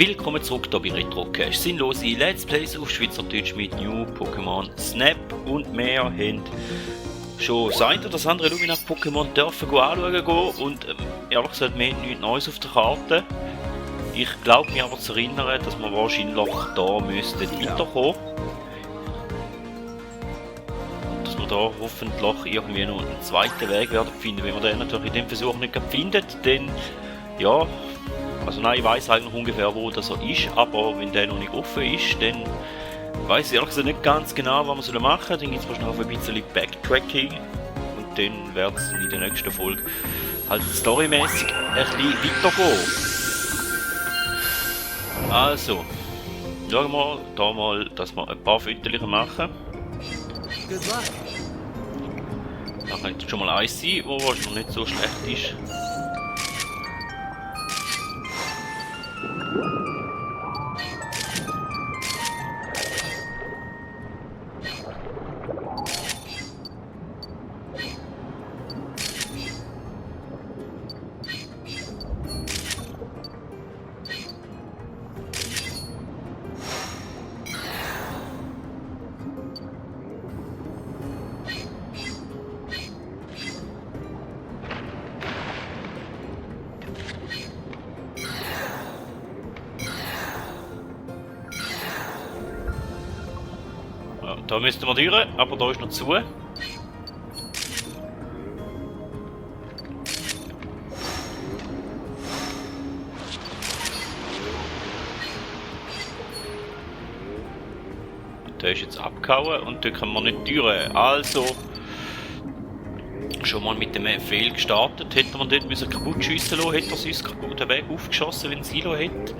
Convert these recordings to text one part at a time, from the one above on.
Willkommen zurück hier bei RetroCache. Sinnlose Let's Plays auf Schweizerdeutsch mit New Pokémon Snap und mehr haben schon das eine oder das andere Lumina-Pokémon dürfen anschauen gehen und ehrlich gesagt, wir haben nichts Neues auf der Karte. Ich glaube mir aber zu erinnern, dass wir wahrscheinlich da müssten weiterkommen. Und dass wir da hoffentlich irgendwie noch einen zweiten Weg werden finden. Wenn wir den natürlich in dem Versuch nicht finden, dann ja. Also nein, ich weiss eigentlich ungefähr, wo das ist, aber wenn der noch nicht offen ist, dann weiss ich ehrlich gesagt nicht ganz genau, was wir machen sollen. Dann gibt es wahrscheinlich ein bisschen Backtracking und dann wird es in der nächsten Folge halt storymäßig ein bisschen weitergehen. Also, schauen wir da mal, dass wir ein paar Fotos machen. Da könnte schon mal eins sein, wo wahrscheinlich nicht so schlecht ist. Da müssten wir durch, aber da ist noch zu. Der ist jetzt abgehauen und da können wir nicht durch. Also schon mal mit dem Fehl gestartet. Hätte man dort müssen kaputt schiessen lassen, hätte er sich den Weg aufgeschossen, wenn er Silo hätte.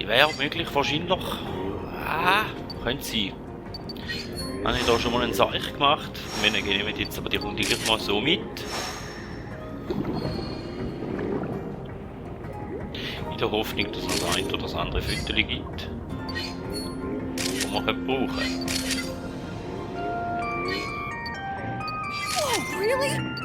Wäre möglich, wahrscheinlich. Könnte sein. Habe ich da schon mal einen Seich gemacht. Wir nehmen jetzt aber die Runde mal so mit. In der Hoffnung, dass es das eine oder das andere Foto gibt, das wir brauchen können. Oh, really?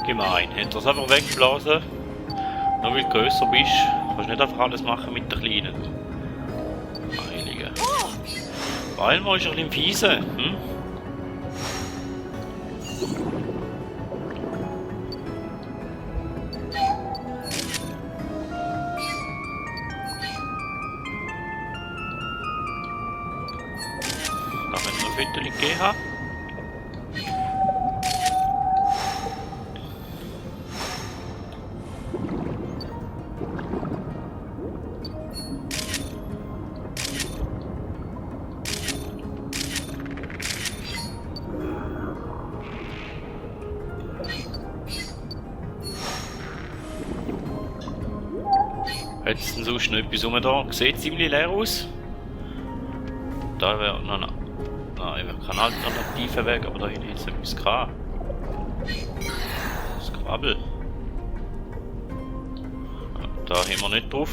Gemein, hätte das einfach weggeblasen. Nur weil du grösser bist, kannst du nicht einfach alles machen mit der Kleinen. Heilige. Weil man ist ein bisschen fiese, hm? Da können wir ein Viertel gegeben haben. Hat es denn sonst noch etwas rum da? Sieht ziemlich leer aus. Da wäre noch kein alternativer Weg, aber da hinten hat es etwas gehabt. Das Krabbel. Da haben wir nicht drauf.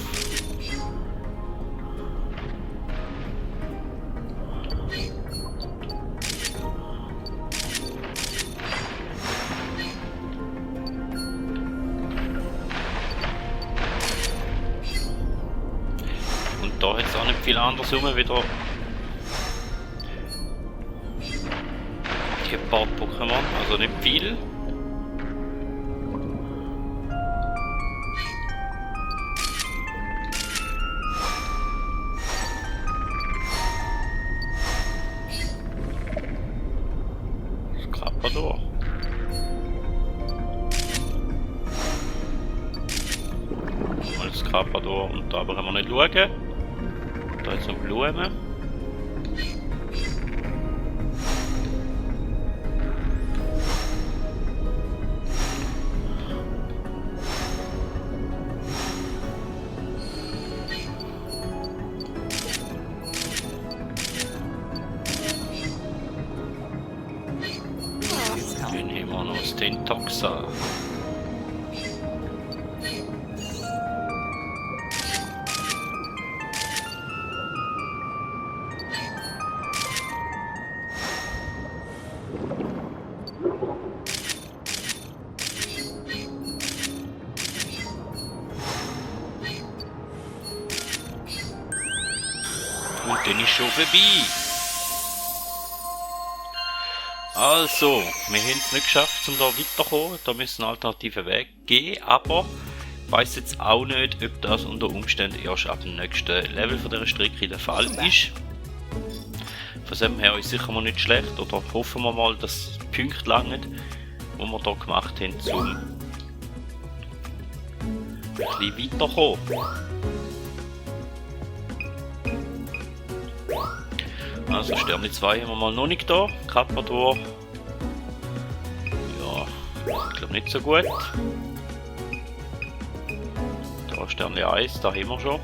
Da hat es auch nicht viel anders rum wieder die paar Pokémon, also nicht viel. Skrapador. Mal Skrapador und da brauchen wir nicht schauen. Da ist noch Blumen. Und dann ist schon vorbei. Also, wir haben es nicht geschafft, um da weiterzukommen. Da müssen alternative Wege gehen, aber ich weiss jetzt auch nicht, ob das unter Umständen erst ab dem nächsten Level von dieser Strecke der Fall ist. Von dem her ist sicher mal nicht schlecht, oder hoffen wir mal, dass die Punkte langen, die wir hier gemacht haben, um ein bisschen weiterzukommen. Also Sterne 2 haben wir mal noch nicht da, Carpador. Ja, ich glaube nicht so gut. Da Sterne 1, da haben wir schon.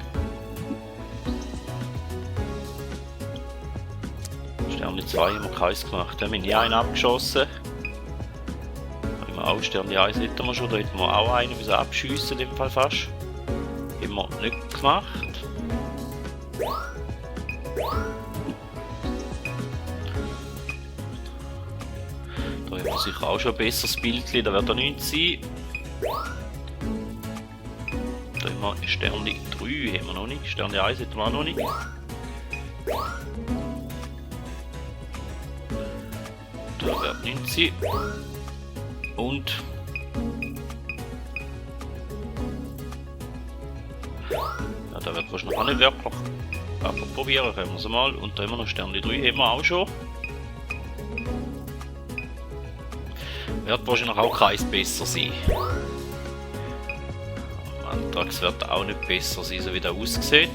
Sterne 2 haben wir keins gemacht, da haben wir nie einen abgeschossen. Da haben wir auch Sterne 1 hätten wir schon, da hätten wir auch einen müssen abschiessen, in dem Fall fast. Haben wir nicht gemacht. Da haben wir sicher auch schon ein besseres Bild, da wird da nichts sein. Da haben wir Sterne 3, haben wir noch nicht, Sterne 1 hätten wir auch noch nicht. Da wird nichts sein. Und ja, da wird wahrscheinlich auch nicht wirklich. Aber probieren können wir es mal. Und da haben wir noch Sterne 3, haben wir auch schon. Wird wahrscheinlich auch keins besser sein. Am Antrags wird auch nicht besser sein, so wie der aussieht.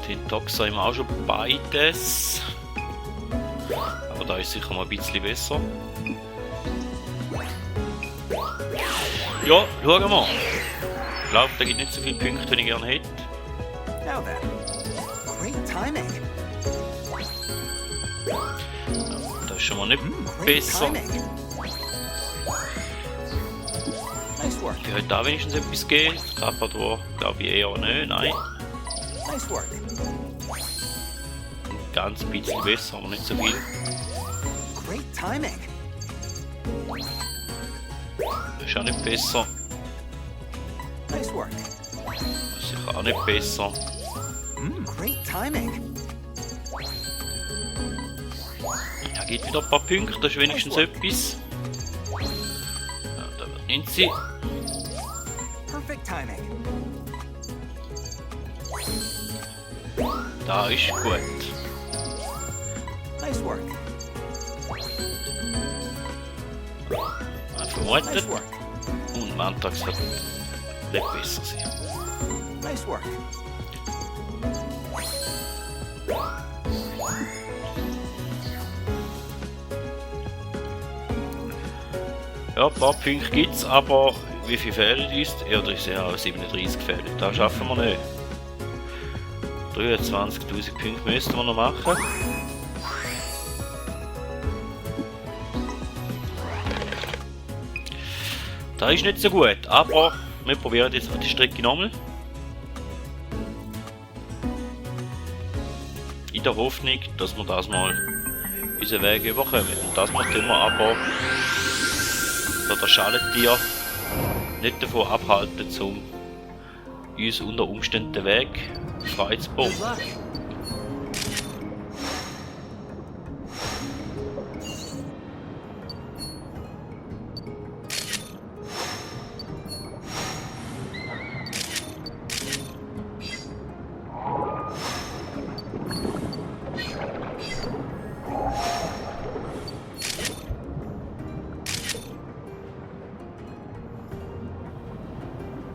Den Toxa haben wir auch schon beides. Aber da ist sicher mal ein bisschen besser. Ja, schauen wir mal. Ich glaube, da gibt nicht so viele Punkte, die ich gerne hätte. Now then, great timing. Das ist schon mal nicht Great besser. timing. Nice work. Ich könnte da wenigstens etwas geben. Carpador glaube ich eher nicht, nein. Nice work. Ein ganz bisschen besser, aber nicht so viel. Great timing. Das ist auch nicht besser. Nice work. Das ist sicher auch nicht besser. Great timing. Ja, geht wieder ein paar Punkte, das ist wenigstens etwas. Ja, da wird nichts sein. Perfect timing. Da ist gut. Nice work. Vermutet. Nice work. Und am Antrags wird nicht besser sein. Nice work. Ja, ein paar Punkte gibt es, aber wie viel fehlen uns? Ja, da ist ja 37 gefehlt. Das schaffen wir nicht. 23.000 Punkte müssten wir noch machen. Das ist nicht so gut, aber wir probieren jetzt die Strecke nochmal. In der Hoffnung, dass wir das mal unseren Weg überkommen. Und das macht immer aber der Schalentier nicht davon abhalten, um uns unter Umständen den Weg frei zu bauen. Good luck.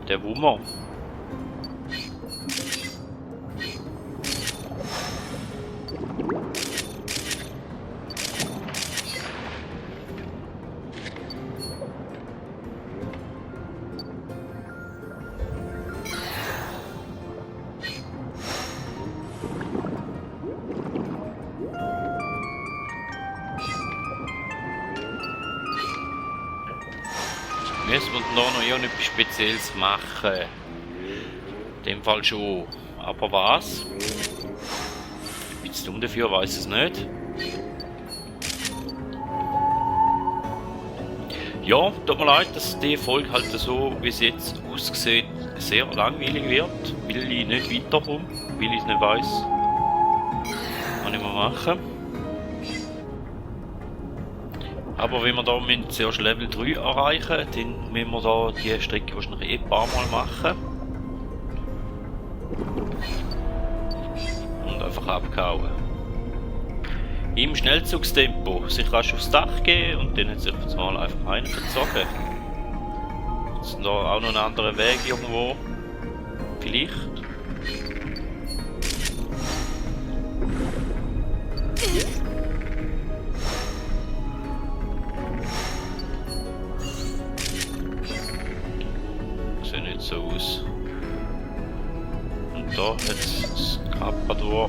Der Wummer. Müssen wir da noch etwas Spezielles machen? In dem Fall schon. Aber was? Ich bin zu dumm dafür, weiß es nicht. Ja, tut mir leid, dass die Folge halt so, wie es jetzt aussieht, sehr langweilig wird, weil ich nicht weiterkomme, weil ich es nicht weiss, was ich machen. Aber wenn wir da zuerst Level 3 erreichen, dann müssen wir da die Strecke wahrscheinlich ein paar Mal machen. Und einfach abgehauen. Im Schnellzugstempo sich rasch aufs Dach gehen und dann hat sich das mal einfach einen verzogen. Ist da auch noch ein anderer Weg irgendwo? Vielleicht? Sieht nicht so aus. Und da hat es das Kappador.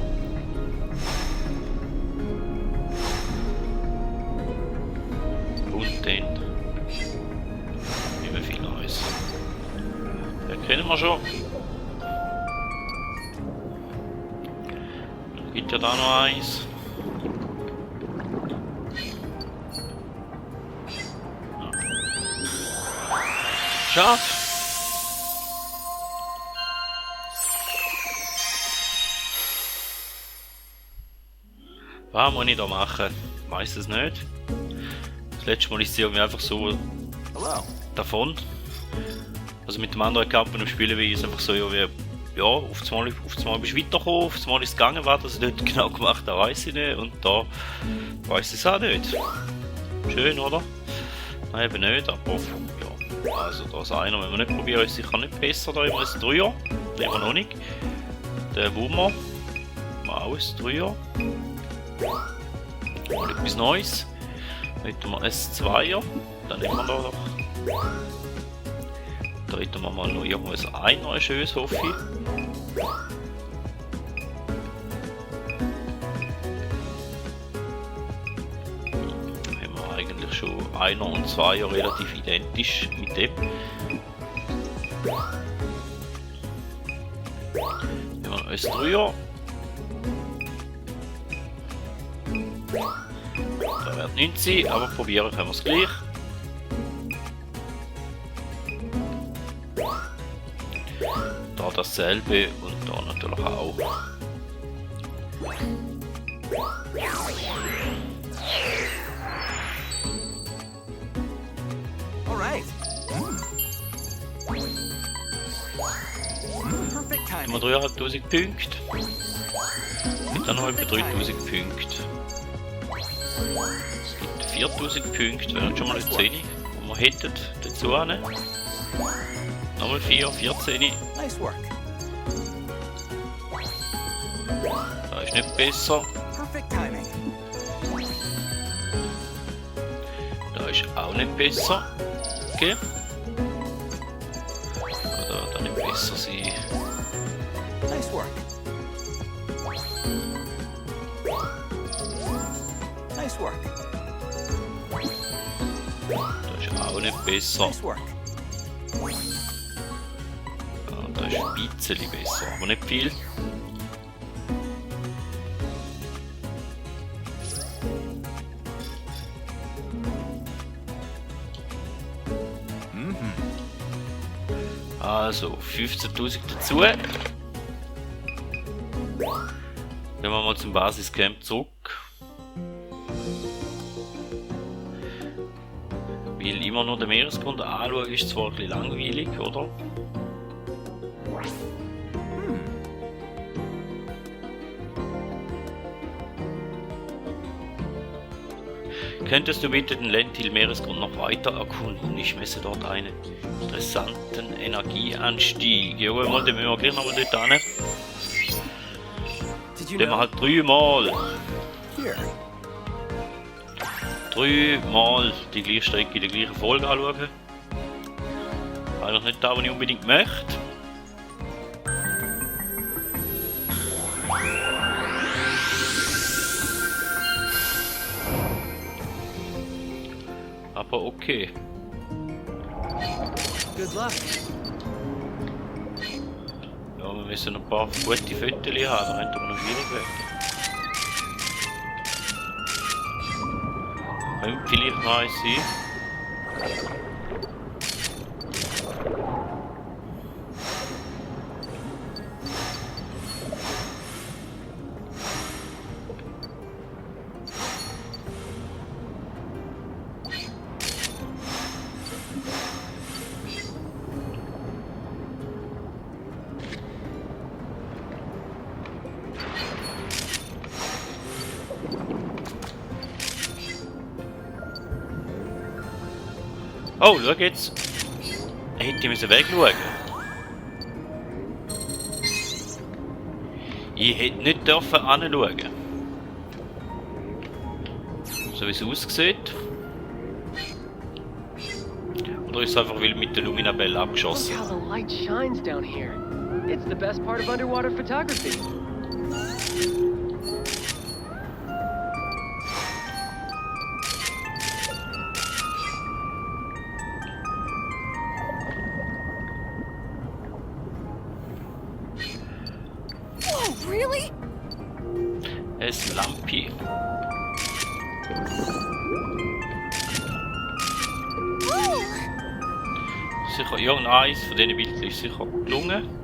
Und dann nicht mehr viel Neues. Den kennen wir schon. Gibt ja da noch eins. Schade. Was muss ich da machen? Ich weiss es nicht. Das letzte Mal ist sie irgendwie einfach so Hello. davon. Also mit dem anderen Account beim Spielen wie es einfach so ja, wie, ja auf einmal bist du weitergekommen, auf einmal ist es gegangen, was das nicht genau gemacht, da weiss ich nicht und da weiss ich es auch nicht. Schön, oder? Nein, eben nicht, aber ja. Also das einer, wenn wir nicht probieren, ist sicher nicht besser, da immer ein 3er. Nehmen wir noch nicht. Der Wummer. Auch ein 3er. Mal etwas Neues. Heute mal ein 2er. Dann nehmen wir da noch. Da hätten wir mal noch irgendwas ein schönes, hoffe ich. Haben wir eigentlich schon 1er und 2er relativ identisch mit dem. Haben wir ein 3er. Da wird nichts sein, aber probieren können wir es gleich. Da dasselbe und da natürlich auch. Alright. Perfect Immer timing. 3.500 Punkte. Und dann noch etwa 3.000 Punkte. Es gibt 4.000 Punkte, wären schon mal eine 10, die wir hätten dazu. Nochmal 4, 14. Nice work. Da ist nicht besser. Perfect timing. Da ist auch nicht besser. Okay. Oder da nicht besser sein. Nice work. Nice work. Da ist auch nicht besser. Nice work. Da ist ein bisschen besser, aber nicht viel. Also 15.000 dazu. Gehen wir mal zum Basiscamp zurück. Weil immer nur den Meeresgrund anschauen ist zwar ein bisschen langweilig, oder? Könntest du bitte den Lentil-Meeresgrund noch weiter erkunden? Ich messe dort einen interessanten Energieanstieg. Ja, mal, den müssen wir gleich nochmal dort hin. Did you Den wir know? halt 3 Mal. Here. 3 Mal die gleiche Strecke in der gleichen Folge anschauen. Eigentlich nicht da, was ich unbedingt möchte. Aber okay. Good luck. Ja, wir müssen ein paar gute Fotos haben, da könnte man noch schwierig werden. Könnte vielleicht noch eins sein. Oh, schau jetzt. Hätte ich wegschauen. Ich hätte nicht dürfen anschauen. So wie es aussieht. Oder ist es einfach, weil mit der Luminabelle Look abgeschossen? how the light shines down here. It's the best part of underwater photography. Whoa, really? Es Lampi. Oh, Sicher irgendeins von diesen Bildern ist sicher gelungen.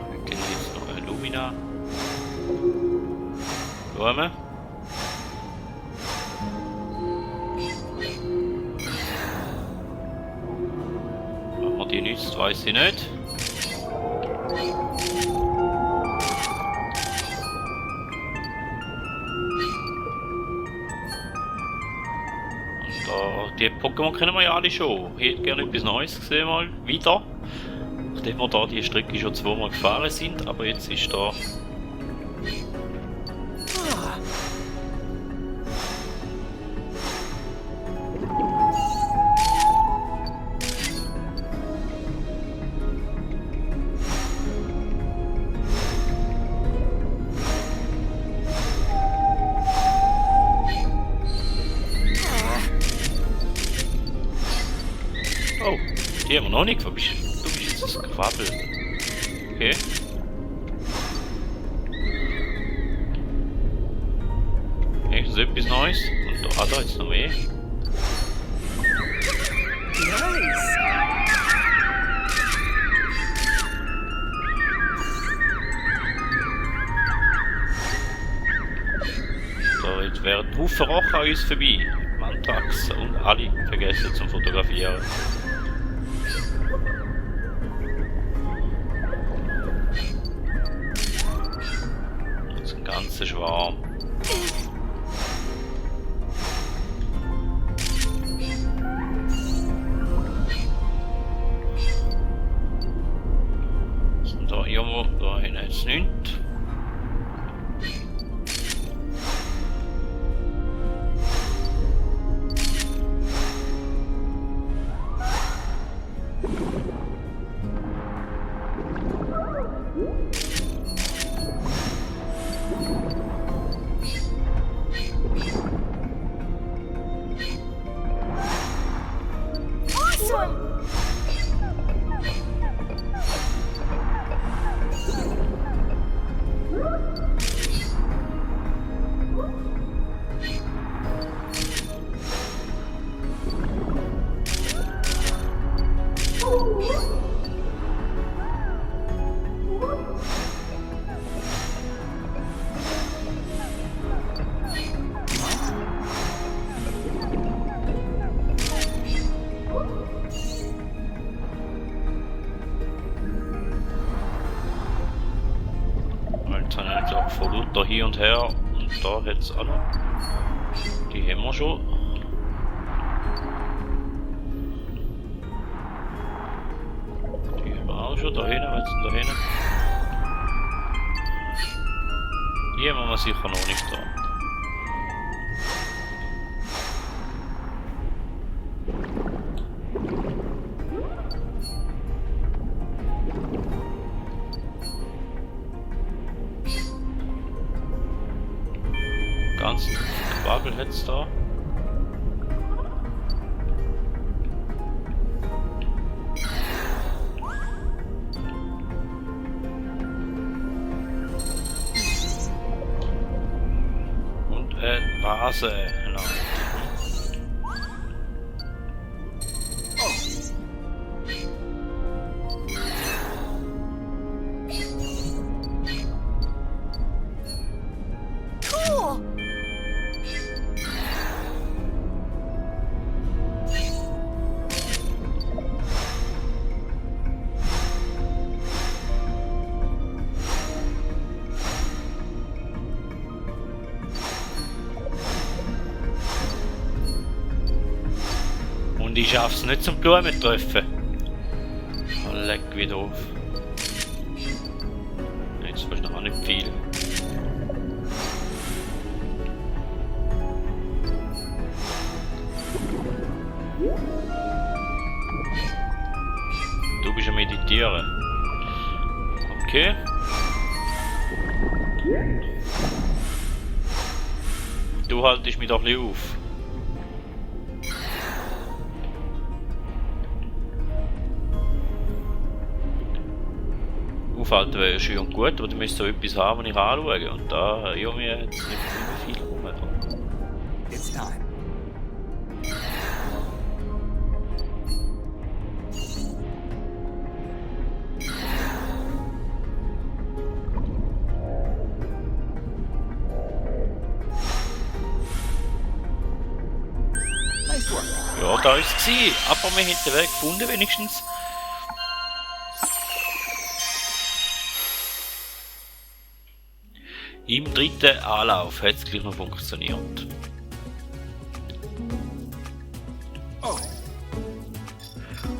Dann gibt jetzt noch eine Lumina. Schauen wir. Wenn man die nützt, weiß ich nicht. Die Pokémon kennen wir ja alle schon. Ich hätte gerne etwas Neues gesehen, mal wieder. Nachdem wir da die Strecke schon zweimal gefahren sind, aber jetzt ist da. Ah, Oh, die haben wir noch nicht. Du bist jetzt das Quabbel. Okay. Ist etwas Neues? Und da jetzt noch mehr. nice. Da jetzt wären Haufen Rochen an uns vorbei. Mantrax und alle vergessen zum Fotografieren. Das ist ein ganzer Schwarm. Was ist denn da irgendwo? Da hinten jetzt nichts. awesome! Jetzt habe ich jetzt auch von Luther hier und her und da hat es auch noch. Die haben wir schon. Die haben wir auch schon. Da hinten, was ist denn da hinten? Die haben wir sicher noch nicht da. Ganz Quabel hätt's da. Und Vase. Genau. Cool! Und ich schaffe es nicht zum Blumen treffen. Oh, leck wie doof. Jetzt fast noch nicht viel. Du bist am Meditieren. Okay. Du haltest mich doch ein bisschen auf. Aufhalten wäre schön und gut, aber du müsst so etwas haben, was ich anschaue. Und da, ja, mir jetzt nicht viel rum. It's time. Nice work. Ja, da ist es gewesen. Aber wir haben den Weg gefunden, wenigstens. Im dritten Anlauf hat es gleich noch funktioniert. Oh,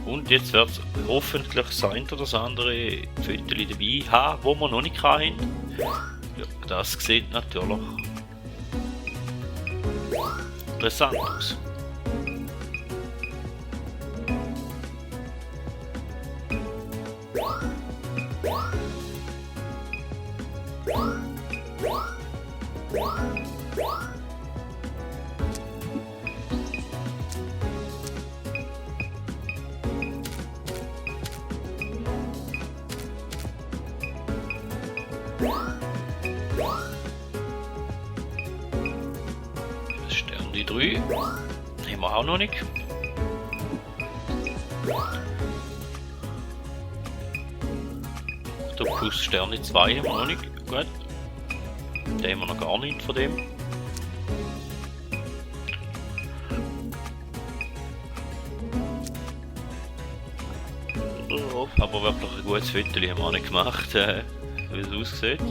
Und jetzt wird es hoffentlich das eine oder das andere Fotos dabei haben, wo wir noch nicht haben. Ja, das sieht natürlich interessant aus. Stern die 3 haben wir auch noch nicht. Octopus Sterne 2 haben wir noch nicht. Gut. Da haben wir noch gar nicht von dem. Oh, aber wirklich ein gutes Foto haben wir auch nicht gemacht, wie es aussieht.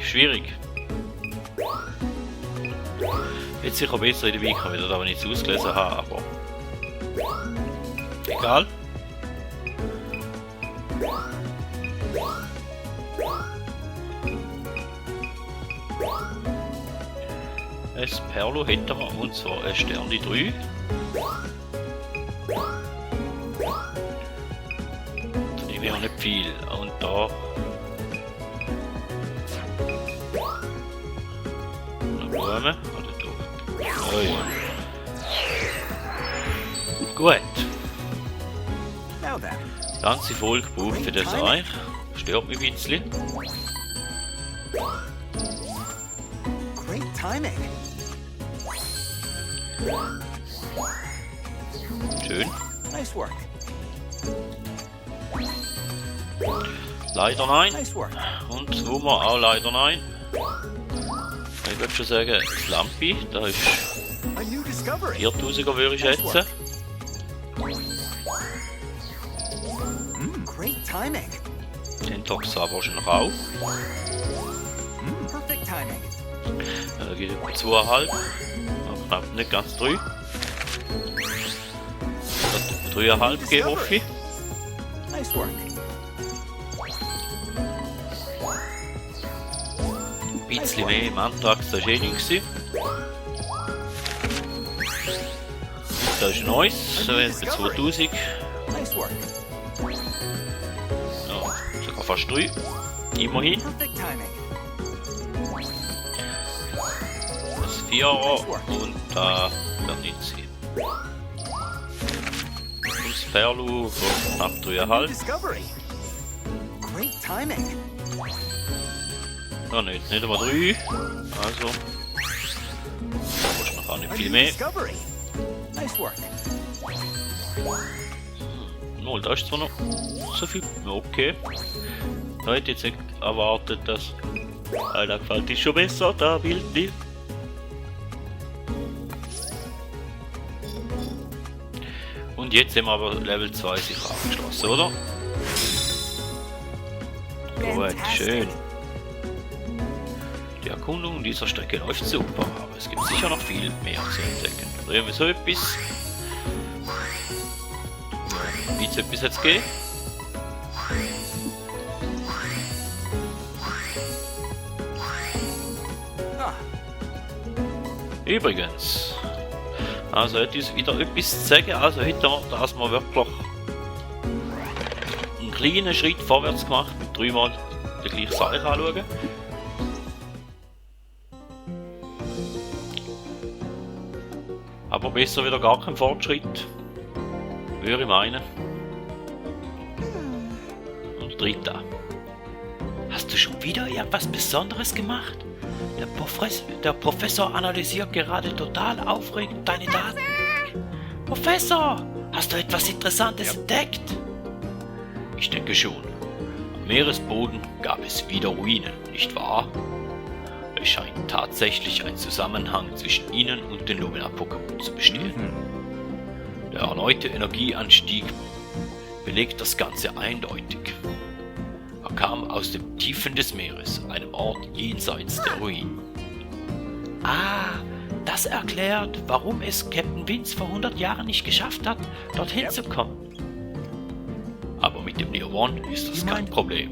Schwierig. Jetzt sicher besser in der Week, wieder da, wenn ich es ausgelesen habe, aber egal. Ein Perlo hätten wir, und zwar ein Stern die 3. Da nehmen wir nicht viel. Und da eine Blume. Oder da. Oh ja. Gut. now then. Ganze Folge gebraucht für das Eich. Stört mich ein bisschen. Great timing. Schön. Nice work. Leider nein. Nice work. Und wo wir auch leider nein. Ich würde schon sagen, das Lampi, da ist A new discovery. 4000er würde ich schätzen. Great timing. Den Toxa wahrscheinlich auch. Perfect timing. Da geht über 2,5. Knapp nicht ganz 3. Das wird 3,5 geben, hoffe ich. Nice work. Ein bisschen mehr im Antrag, das war eh nicht. Das ist Neues, so etwa 2000. Nice work. Ja, sogar fast 3. Immerhin. Perfect timing. Das 4er und da wird nicht sein. Und das Perlu von knapp A new 3,5. discovery. Great timing. Ja, nicht einmal 3. Also. Da muss noch auch nicht A viel new mehr. discovery. Nice work. Null, da ist zwar noch so viel. Okay. Da hätte ich jetzt nicht erwartet, dass. Da gefällt ist schon besser, da Bild nicht. Und jetzt haben wir aber Level 2 sicher abgeschlossen, oder? Gut, Fantastic. schön. Die Erkundung dieser Strecke läuft super, aber es gibt sicher noch viel mehr zu entdecken. Oder irgendwie so etwas. Ja, wie es etwas jetzt geht. Ah, Übrigens, also hat uns wieder etwas zu sagen. Also heute haben wir, dass wir wirklich einen kleinen Schritt vorwärts gemacht, mit dreimal die gleiche Sache anschauen. Aber besser wieder gar kein Fortschritt, würde ich meinen. Und dritter. Hast du schon wieder irgendwas Besonderes gemacht? Der Professor analysiert gerade total aufregend deine Daten. Professor, hast du etwas Interessantes entdeckt? Ich denke schon. Am Meeresboden gab es wieder Ruinen, nicht wahr? Es scheint tatsächlich ein Zusammenhang zwischen ihnen und den Lumina-Pokémon zu bestehen. Der erneute Energieanstieg belegt das Ganze eindeutig. Er kam aus den Tiefen des Meeres, einem Ort jenseits der Ruinen. Ah, das erklärt, warum es Captain Vince vor 100 Jahren nicht geschafft hat, dorthin zu kommen. Aber mit dem Neo One ist das kein Problem.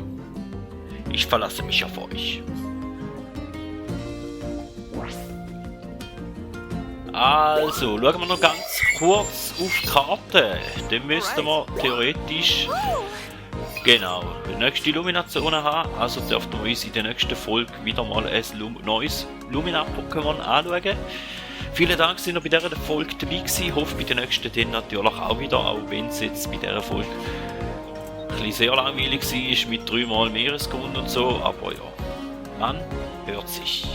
Ich verlasse mich auf euch. Also, schauen wir noch ganz kurz auf die Karte. Dann müssten wir theoretisch genau die nächste Lumination haben. Also dürften wir uns in der nächsten Folge wieder mal ein neues Lumina-Pokémon anschauen. Vielen Dank, dass ihr bei dieser Folge dabei gewesen. Ich hoffe bei der nächsten dann natürlich auch wieder, auch wenn es jetzt bei dieser Folge ein bisschen sehr langweilig war mit 3-mal Meeresgrund und so. Aber ja, man hört sich.